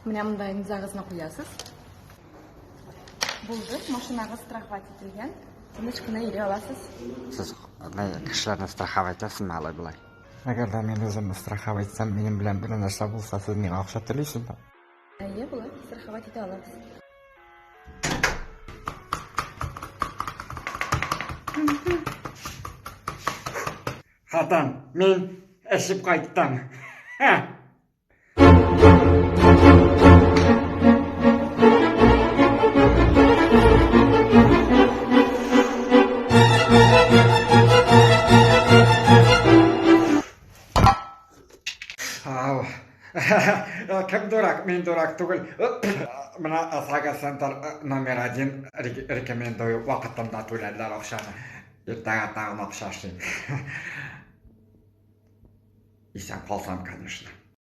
Менә монда имзагызны куясыз. Булды, машинагыз страховать ителгән. Тыныч кына йөри аласыз. Сез кешеләрне страховать итәсезме алай болай? Әгәр дә мин үземне страховать итсәм, минем белән бер нәрсә булса, сез миңа акча түлисезме? Әйе, була, страховать итә алабыз. Хатын, мин эчеп кайттым. Ау. Кем дурак? Мин дурак түгел. Менә Сага Центр номер один рекомендую. Вакытында түләделәр акчаны. Иртәгә тагын акча эшлим. Исән калсам, конечно.